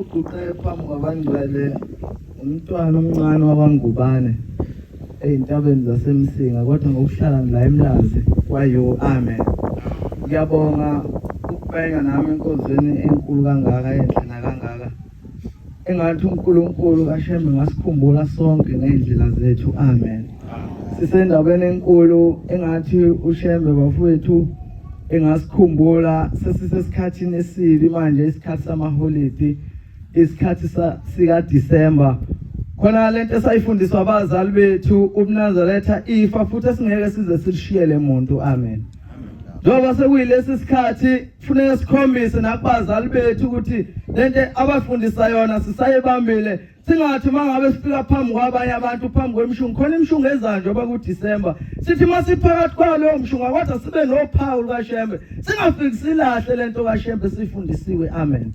Uguqe phambi kwabangcwele umntwana omncane wakwaNgubane ey'ntabeni zaseMsinga kodwa ngokuhlala ngila eMlazi kwayo. Amen. Ngiyabonga ukubheka nami enkonzweni enkulu kangaka enhle nakangaka. Engathi uNkulunkulu kaShembe ngasikhumbula sonke ngey'ndlela zethu. Amen. Sisendaweni enkulu engathi uShembe bafowethu engasikhumbula sesisesikhathini esibi manje isikhathi samaholidi isikhathi sika December khona lento esayifundiswa abazali bethu ubuNazaretha ifa futhi esingeke size silishiyele muntu. Amen. Njengoba sekuyilesi sikhathi kufuneka sikhombise nakubazali bethu ukuthi lento abafundisa yona sisayibambile singathi uma ngabe sifika phambi kwabanye abantu phambi kwemishungu khona imishungu ezayo njengoba kuDisemba sithi uma siphakathi kwalowo mshunga kodwa sibe nophawu lukaShembe singafiki silahle lento kaShembe sifundisiwe. Amen.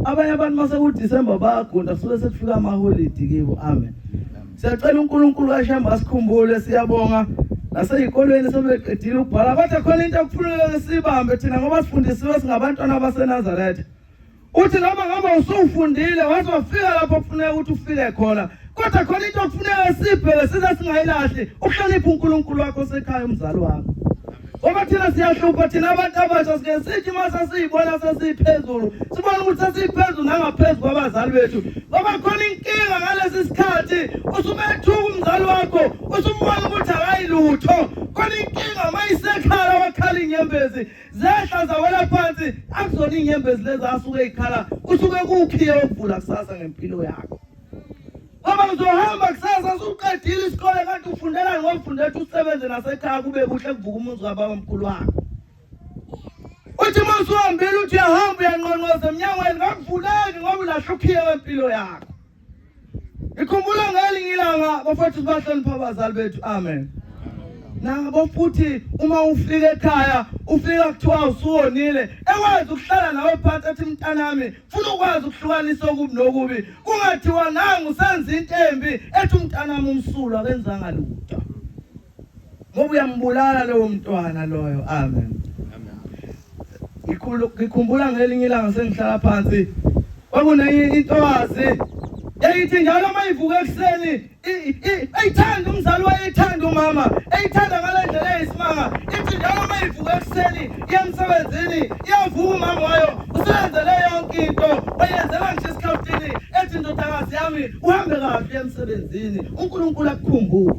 Abanye abantu mase kuDisemba bayagunda kusuke sekufika amaholidi kibo. Amen. Siyacela uNkulunkulu kaShembe asikhumbule. Siyabonga naseyikolweni sebeqedile ukubhala kodwa khona into ekufuneka sibambe thina ngoba sifundisiwe singabantwana baseNazaretha. Uthi noma ngabe usufundile waze wafika lapho kufuneka ukuthi ufike khona kodwa khona into okufuneka sibheke size singayilahli uhloniphe uNkulunkulu wakho osekhaya umzali wakho. Ngoba thina siyahlupha thina abantu abasha sike sithi uma sesiyibona sesiphezulu sibona ukuthi sesiphezulu nangaphezu kwabazali bethu ngoba khona inkinga ngalesi sikhathi usumethuka umzali wakho usumbona ukuthi akayilutho. Khona inkinga uma isekhala wakhala inyembezi zehla zawela phansi akuzona inyembezi lezi asuke eyikhala usuke kuwukhiye wokuvula kusasa ngempilo yakho ngoba uzohamba kusasa usuqedile isikole kanti ufundelani ngoba ufundela ukuthi usebenze nasekhaya kube kuhle kuvuka umuzi kababa mkhulu wakho. Uthi uma usuhambile uthi uyahamba uyanqonqoza emnyangweni kakuvuleki ngoba ulahla ukhiye wempilo yakho. Ngikhumbula ngelinye ilanga bafowethu sibahlonipha abazali bethu. Amen. Nabo futhi uma ufika ekhaya ufika kuthiwa usuwonile ekwazi ukuhlala nawe phansi ethi mntanami funa ukwazi ukuhlukanisa okubi nokubi kungathiwa nangu senza into embi ethi umntanami umsulwa akenzanga lutho ngoba uyambulala lowo mntwana loyo. Amen. Ngikhumbula ngelinye ilanga sengihlala phansi kwakunenye intokazi yayithi njalo uma ivuka ekuseni eyithanda umzali wayethanda umama eyithanda ngale ndlela eyisimanga ithi njalo uma ivuka ekuseni iya emsebenzini iyavuka umama wayo useyenzele yonke into wayenzela ngisho esikhawutini ethi ndodakazi yami uhambe kahle emsebenzini uNkulunkulu akukhumbule.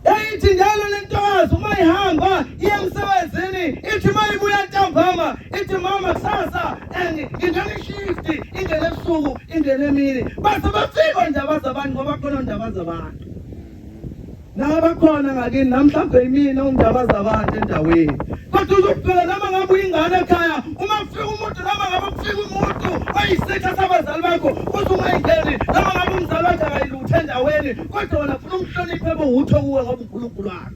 Yayithi njalo le ntokazi uma ihamba iye emsebenzini ithi uma ibuya ntambama ithi mama kusasa and ngingena ishift ingene ebusuku ingene emini base bafika ondaba zabantu ngoba khona ondaba zabantu nabakhona ngakini namhlawumbe yimina undaba zabantu endaweni kodwa uzobheka noma ngabe uyingane ekhaya uma kufika umuntu noma ngabe kufika umuntu oyisitha sabazali bakho uze ungayingeni noma ngabe umzali wakhe akayilutho endaweni kodwa wena funa umhloniphe bowutho kuwe ngoba uNkulunkulu wakhe.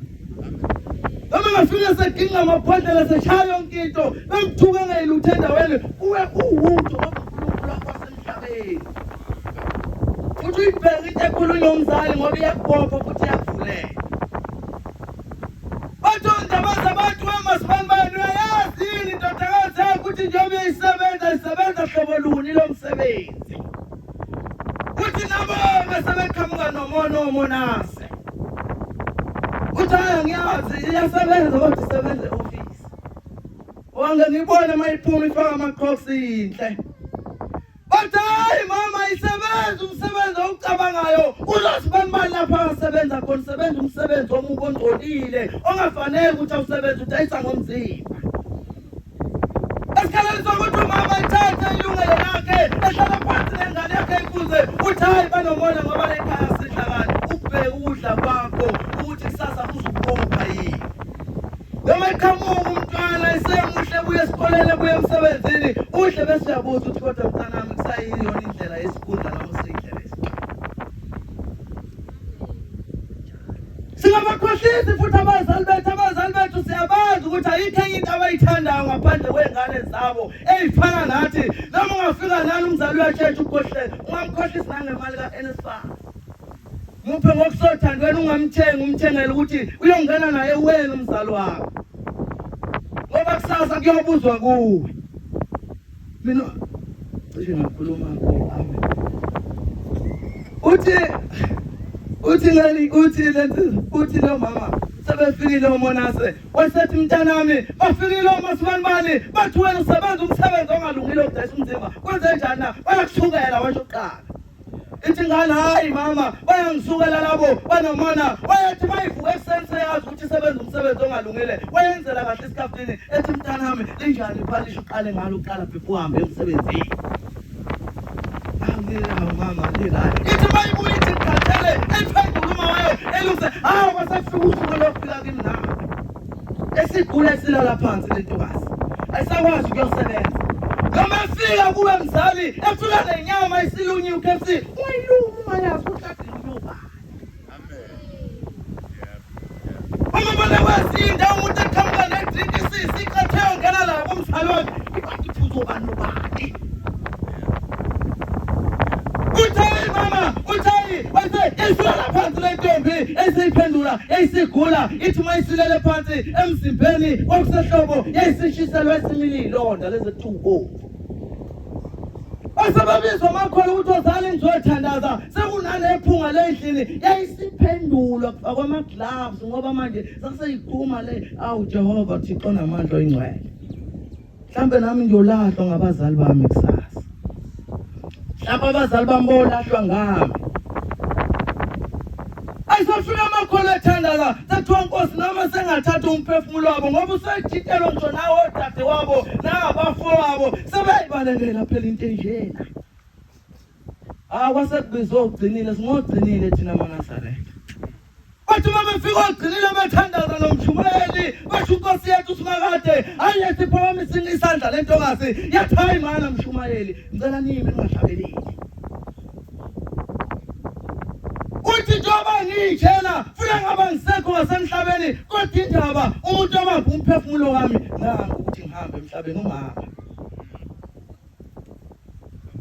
Noma ngafika seginqa amabhodlela seshaya yonke into bemthuke ngayilutho endaweni uwe uwutho ngoba uNkulunkulu wakho wasemhlabeni. Futhi uyibheke into ekhulunywa umzali ngoba iyakubopha futhi iyakuvulela. Bathi ondaba zabantu wemasibani bani uyayazi yini indodakazi yakho ukuthi njengoba isebenza isebenza hlobo luni lo msebenzi. Uthi nabo besebeqhamuka nomona omonase. Uthi hayi ngiyazi iyasebenza kodwa isebenza e-ofisi. Wange ngibone uma iphuma ifaka ama-crocs inhle. Bathi hayi mama isebenza umsebenzi owucabangayo uzothi bani bani lapha angasebenza khona usebenza umsebenzi omubi ongcolile ongafanele ukuthi awusebenze udayisa ngomzimba. Esikhaleni sokuthi umama ethathe ilungelo lakhe ehlala phansi nengane yakhe ikuze uthi hayi banomona ngoba lekhaya sidla kani ukubheka ukudla kwakho ukuthi kusasa uzukubopha yini. Noma eqhamuka umntwana esemuhle ebuya esikoleni ebuya emsebenzini uhle bese uyabuza ukuthi kodwa mntanami kusayiyona indlela yesikhundla noma useyindlela yesikhundla. Singabakhohlisi futhi abazali bethu abazali bethu siyabazi ukuthi ayikho enye into abayithandayo ngaphandle kwey'ngane zabo ey'fana nathi noma ungafika nani umzali uyashesha ukukhohlela ungamkhohlisi nangemali ka-NSFAS muphe ngokusothandweni ungamthengi umthengele ukuthi uyongena naye wena umzali wakho ngoba kusasa kuyobuzwa kuwe. Mina cishe ngakhuluma kakhulu. Amen. Uthi uthi ngani uthi lensizwa uthi lo mama sebefikile omonase wasethi mntanami bafikile omasibanibani bathi wena usebenza umsebenzi ongalungile okudayisa umzimba kwenze njani na bayakuthukela washo kuqala ithi ngane hayi mama bayangisukela labo banomona wayethi mayivuka ekuseni seyazi ukuthi isebenza umsebenzi ongalungile wayenzela kahle isikhaftini ethi mntanami linjani iphalishi uqale ngalo uqala before uhambe emsebenzini Angila mama lila. Ithi mayibuya ithi ngikhathele ephendula uma wayo eluse hawu kwasefika usuku lokufika kimi nami. Esigula esilala phansi lentokazi. Ayisakwazi ukuyosebenza. Noma efika kuwe mzali efika nenyama isilunyiwe uKFC ungayilumi ungayazi ukuthi kade uyobani. Uma bona wesinda umuntu eqhamuka nedrink isisi iqathe yongena la kumzali wakhe ibantu iphuzo bani nobani. Utheni mama utheni wase isilala phansi le ntombi esiyiphendula eyisigula ithi uma isilele phansi emzimbeni kwakusehlobo yayisishiselwa esimile ilonda lezi kuthiwa ubomvu. Basebabizwa amakholwa ukuthi ozani ngizothandaza sekunanephunga lendlini yayisiphendulwa kufakwa ama-gloves ngoba manje saseyiqhuma le awu Jehova Thixo namandla oyingcwele mhlambe nami ngiyolahlwa ngabazali bami kusasa mhlawumbe abazali bami bolahlwa ngami ayisofika amakholwa ethandaza sekuthiwa nkosi noma sengathatha umphefumulo wabo ngoba usejitelwa ngisho nawo odade wabo nabafowabo sebeyayibalekela phela into enjena ah kwasekubizwa ogcinile singogcinile thina manazaretha Bathi uma befika ogcinile bethandaza nomshumayeli basho inkosi yethu uSimakade hayi yesiphakamise isandla lentokazi yathi hayi mana mshumayeli ngicela nime ningahlabeleli uthi njengoba ngiyitshela funa ngaba ngisekho ngasemhlabeni kodwa indaba umuntu obamba umphefumulo wami nangu ukuthi ngihambe emhlabeni umama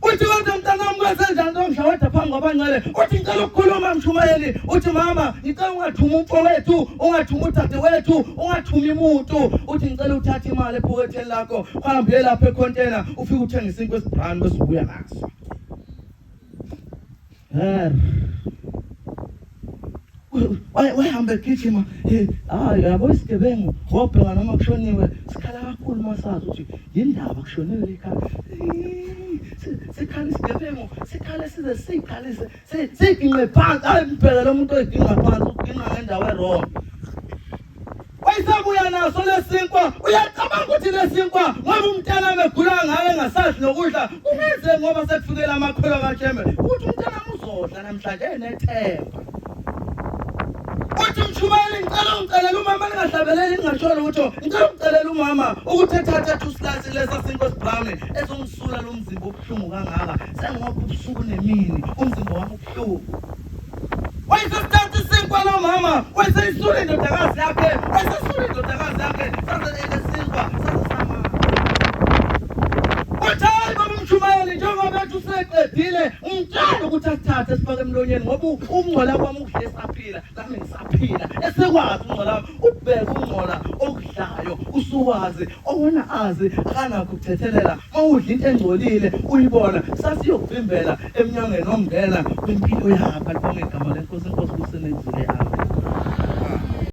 uthi kodwa mntanami kwenzenjani lomhla wedwa phambi kwabangcwele uthi ngicela ukukhuluma mshumayeli uthi mama ngicela ungathumi umfowethu ungathumi udadewethu ungathumi muntu uthi ngicela uthathe imali ephoketheni lakho uhambe uye lapha ekhontena ufike uthenge isinkwa esibrown bese ubuya naso her wayehamba egijima hayi yabo isigebengu wobheka noma kushoniwe sikhala kakhulu masazi ukuthi yindaba kushoniwe ekhaya sikhala isigebengu sikhale size sikhalise siginqe phansi hayi mbheke lo muntu oyiginqa phansi uginqa ngendawo erong Wayesabuya naso lesinkwa uyacabanga ukuthi lesinkwa ngoba umntanami egula ngayo engasadli nokudla kungenzeki ngoba sekufikela amakholwa kaShembe ukuthi umntanami uzodla namhlanje enethemba uthi mshumayeli ngicela ungicelela umama ningahlabeleli ningasho lutho ngicela ungicelela umama ukuthi ethathe two slice lesa sinkwa esibrown ezongisula lo mzimba obuhlungu kangaka sengopha ubusuku nemini umzimba wami ubuhlungu Wayesesithatha isinkwa lo mama, wayeseyisula indodakazi yakhe, wayesesula indodakazi yakhe, saze esinkwa, saze sama. Uthi hayi baba umshumayeli njengoba ethi useqedile, umtshele ukuthi asithathe sifake emlonyeni ngoba ukungcola kwami ukudla esaphila, nami ngisaphila. Esekwazi ukungcola kwami, ukubheka ukungcola okudlayo, usukwazi owona azi akanakho ukuthethelela Mawudla into engcolile uyibona sasiyokuvimbela emnyangweni ongena kwimpilo yakho. Alibonge igama lenkosi, inkosi kusenezile. Amen.